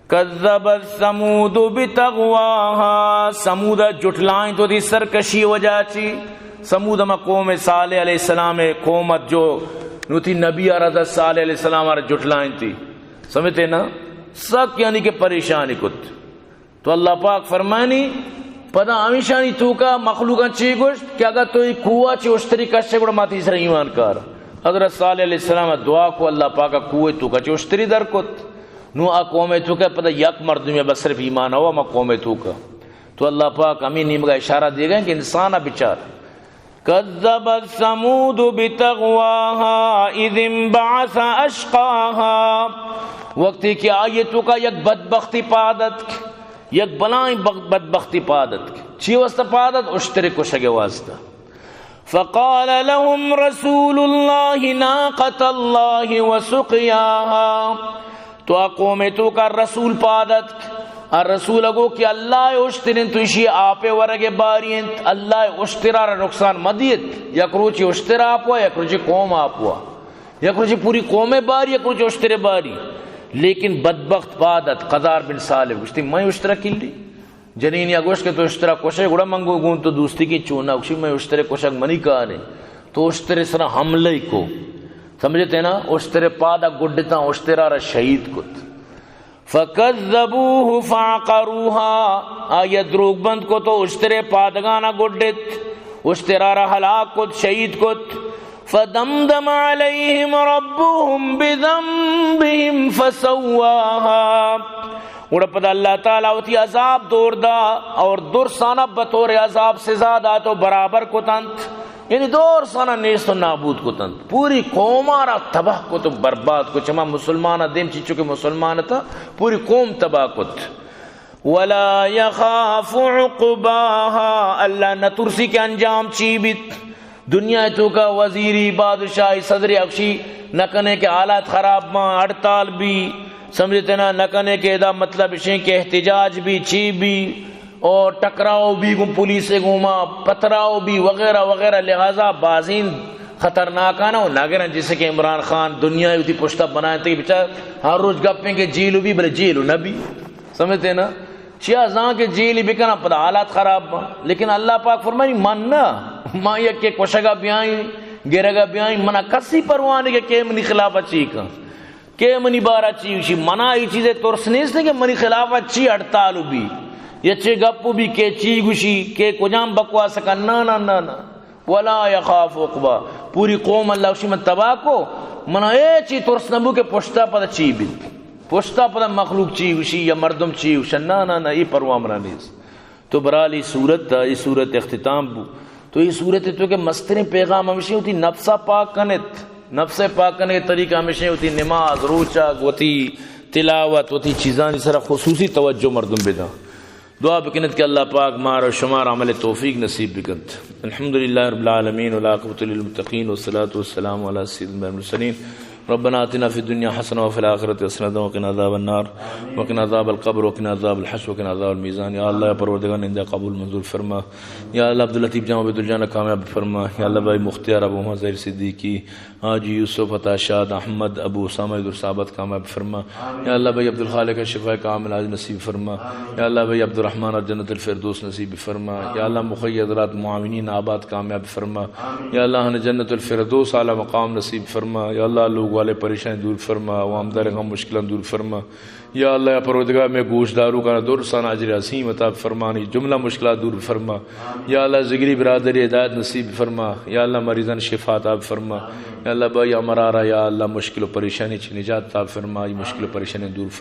کذبت ثمود بطغواها، ثمود جٹلائیں تو دی سرکشی وجہ چی۔ ثمود ہما قوم صالح علیہ السلام قوم ات جو نوتی نبی حضرت صالح علیہ السلام آر جٹلائیں تی۔ سمجھتے نا؟ سک یعنی کہ پریشانی کت۔ تو اللہ پاک فرمانی، پدا ہمیشانی توکا مخلوقاں چی گوشت کہ اگر تو ای کوہ چی اشتری کشے گڑا ما تی سر ایمان کار۔ حضرت صالح علیہ السلام دعا کو، اللہ پاک کوہ توکا چی اشتری در کت۔ نو آ قوم توکا پدا یک مردمی بس صرف ایمان ہوا ما قوم توکا۔ تو اللہ پاک ہمیں نیمگا اشارہ دیگا کہ انسان بچار۔ کذبت ثمود بطغواها اذ انبعث اشقاها۔ وقتی کہ آئی توکا یک بدبختی پاد اتک، یک بلائیں بغ-، بدبختی پاد اتک۔ چی واسطہ پاد ات؟ اشتر کشگ واسطہ۔ فقال لهم رسول الله ناقة الله وسقياها۔ تو آ قوم توکا رسول پاد اتک، آ رسول گو کہ اللہ اشتر انت، تو اشی آپ ورگ باری انت، اللہ اشترا را نقصان مدیت۔ یک روچی اشتر آپ ہوا، یک روچی قوم آپ ہوا، یک روچی پوری قوم باری، یک روچی اشتر باری۔ لیکن بدبخت پاد ات، قزار بن ثعلب گوشتی، میں اشترا کلی۔ جنینی ء گوشت کہ تو اشترا کشے، گڑا من گوں، گوں تو دوستی کی چون نہ گوشی، میں اشترے کشگ منی کارے۔ تو اشترے سرا حملہ کو۔ سمجھتے نا؟ اشترے پادا گڈتاں، اشترا را شہید کت۔ فکذبوه فعقروها، آیا دروگ بند کو تو اشترے پادگانا گڈت، اشترا را ہلاک کت، شہید کت۔ فدمدم علیهم ربهم بذنبهم فسواها۔ گڑا پدا اللہ تعالی وتی عذاب دور دا اور درسانا بطور عذاب سزا دات و برابر کتنت، یعنی درسانا نیست و نابود کتنت، پوری قوما را تباہ کت و برباد کت۔ چما مسلمان دیم چیچو کہ مسلمان تا پوری قوم تباہ کت۔ ولا يخاف عقباها، اللہ نہ ترسی کہ انجام چی بیت۔ دنیا توکا وزیری، بادشاہی، صدری اکشی نہ کنے کہ حالات خراب باں، ہڑتال بی، سمجھتے نا، نہ کنے کہ ادا مطلب اشیں کہ احتجاج بی، چی بی، اور ٹکراؤ بی گوں پولیس گوما، پتراؤ بی وغیرہ وغیرہ، لہذا بازین خطرناکانہ و نگرن، جیسے کہ عمران خان دنیا وتی پشتا بنائیں تے بچار ہر روز گپیں کہ جیل بی، بلے جیل نہ بی۔ سمجھتے نا؟ چیا زان کہ جیلی بکناں، پدا حالات خراب باں۔ لیکن اللہ پاک فرمانی، من نہ، ما یکے کشگا بیائیں، گرگا بیائیں، منا کسی پرواہ نہیں کہ کے منی خلاف چی کن، کے منی بارا چی گوشی۔ منا ای چیزے ترس نیست کہ منی خلاف چی ہڑتال بی، یا چے گپ بی، کے چی گوشی، کے کجام بکواس کن۔ نہ، نہ، نہ، نہ۔ ولا يخاف عقباها، پوری قوم اللہ گوشی من تباہ کو، منا اے چی ترس نہ بو کہ پشتا پدا چی بیت، پشتا پدا مخلوق چی گوشی یا مردم چی گوشن۔ نہ، نہ، نہ، ای پرواہ منا نیست۔ تو برحال ای سورت تا، ای سورت اختتام بو۔ تو ای سورت تو کہ مسترین پیغام ہمیشہ وتی نفسا پاک کنت، نفس پاک کنگ طریقہ ہمیشہ وتی نماز، روچگ، وتی تلاوت، وتی چیزانی سرا خصوصی توجہ مردم بدن۔ دعا بکنت کہ اللہ پاک مارا و شمارا عمل توفیق نصیب بکنت۔ الحمدللہ رب العالمین، والعاقبۃ للمتقین، والصلاۃ والسلام علی سید المرسلین۔ ربنا آتنا فی الدنیا حسنة وفی الآخرة حسنة وقنا عذاب النار، وقنا عذاب القبر، وقنا عذاب الحشر، وقنا عذاب المیزان۔ یا اللہ، یا پروردگار، نندے قبول منظور فرما۔ یا اللہ، عبداللطیف جان، عبیداللہ جان کامیاب فرما۔ یا اللہ، بھائی مختیار، ابو محمد، ظہیر صدیقی، حاجی یوسف، عطا شاد، احمد، ابو اسامہ، عبدالصابت کامیاب فرما۔ یا اللہ بھائی عبدالخالق شفا کامل عاجل نصیب فرما۔ یا اللہ بھائی عبدالرحمن جنت الفردوس نصیب فرما۔ یا اللہ مخی حضرات معاونین آباد کامیاب فرما۔ یا اللہ ہن جنت الفردوس اعلی مقام نصیب فرما۔ یا اللہ لوگ والے پریشان دور فرما، عوام دار غم مشکلان دور فرما۔ یا اللہ، یا پروردگار، میں گوش داروکانا درسان اجر عظیم عطا فرمانی، جملہ مشکلات دور فرما۔ یا اللہ، ذگری برادری ہدایت نصیب فرما۔ یا اللہ، مریضان شفا عطا فرما۔ یا اللہ، بھائی امرارا، یا اللہ، مشکل و پریشانی چی نجات عطا فرما، ای مشکل و پریشانی دور فرما۔